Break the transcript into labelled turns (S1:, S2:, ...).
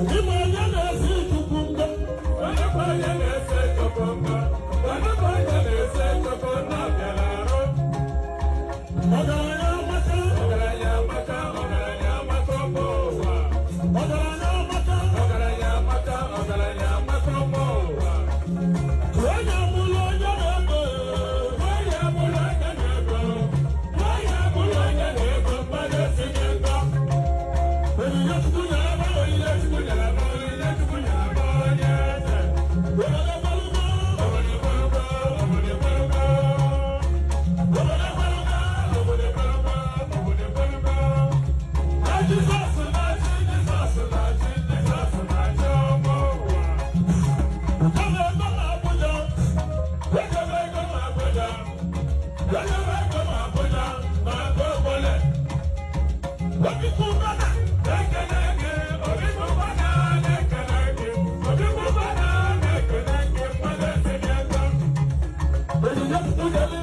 S1: Ime onye na-esi Chukwu mbọ.
S2: Onye na-ese chukwu mbọ, onye na-ese chukwu na-abịala arụ.
S1: Ọgaranya amaka.
S2: Ọgaranya amaka, ọgaranya amaka ụmụ ụwa.
S1: Ọgaranya amaka.
S2: Ọgaranya amaka, ọgaranya amaka ụmụ ụwa.
S1: Onye amụrụ onye na-ego.
S2: Onye abụrụ onye na-ego, onye abụrụ onye na-ego, mmadụ esinye ngọ.
S1: Onyinye Chukwu nyere ebe.
S2: Onyinye Chukwu nyere m, onyinye Chukwu nyere m onye eze.
S1: Obodo gbalugo.
S2: Obodo gbalugo, obodo gbalugo.
S1: Obodo gbalugo.
S2: Obodo gbalugo, obodo gbalugo. Na Jizọs na-achị, Jizọs na-achị, Jizọs na-achị ọmụ ụwa.
S1: Kama ego na Abuja.
S2: Ejebe ego m Abuja, ejebe ego m Abuja, ma nke ogbole.
S1: Obi Cubana.
S2: Ekele gị, Obi Cubana na-ekele gị, Obi Cubana na-ekele gị, mmadụ etinye ego.
S1: Onyinye Chukwu nyere.